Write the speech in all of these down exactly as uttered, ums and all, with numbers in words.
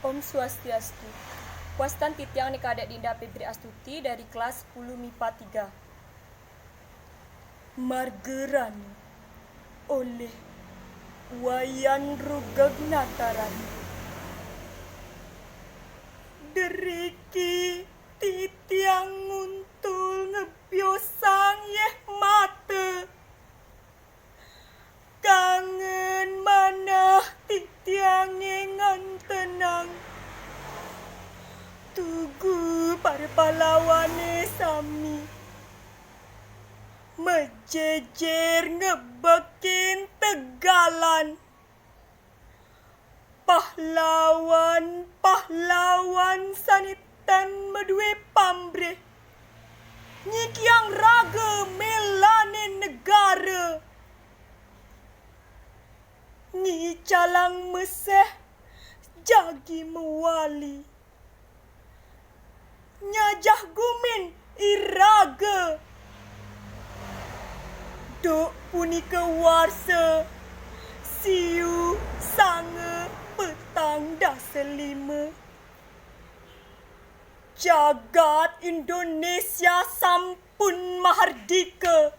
Om Swastiastu. Wastan titiang Ni Kadek Dinda Febri Astuti dari kelas sepuluh mipa tiga. Margerani oleh Wayan Rugeg Natarani. Deriki titiang nguntul ngebiosang yeh mata. Kangen manah titiange ngantenang tugu para pahlawane sami. Mejejer ngebekin tegalan. Pahlawan-pahlawan sane tan madue pamrih nyikiang raga melane negara. Ngicalang meseh jagi mewali. Nyajah gumin iraga. Duk punika warsa siu sanga petang dasa lima. Jagat Indonesia sampun mahardika.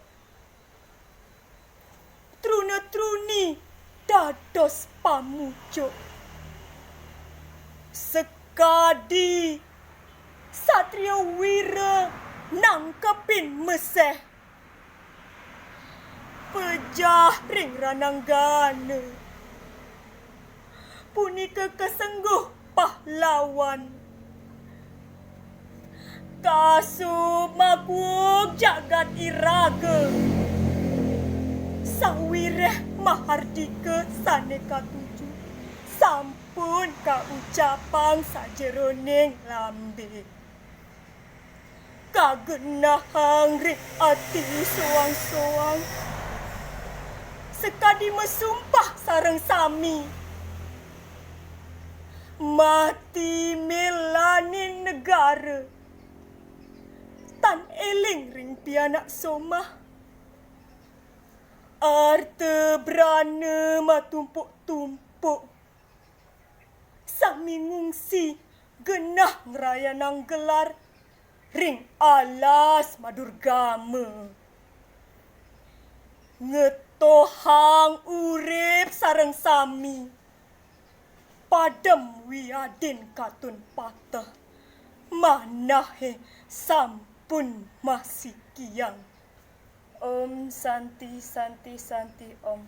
Truna-truni dados pamucuk. Sekadi satria wira nangkepin meseh. Pejah ring rananggana. Punika kasengguh pahlawan. Kasub makuug jagat iraga. Sawireh mahardika sane katuju sampun kaucapang sajeroning lambe. Kagenahang ring ati soang-soang. Sakadi masumpah sareng sami. Mati melane negara. Tan eling ring pianak somah. Arta brana matumpuk-tumpuk. Sami ngungsi genah ngrayanang gelar ring alas madurgama. Ngetohang urip sareng sami. Padem wiadin katun pateh. Manahe sampun masikiang. Om Santi, Santi, Santi, Om.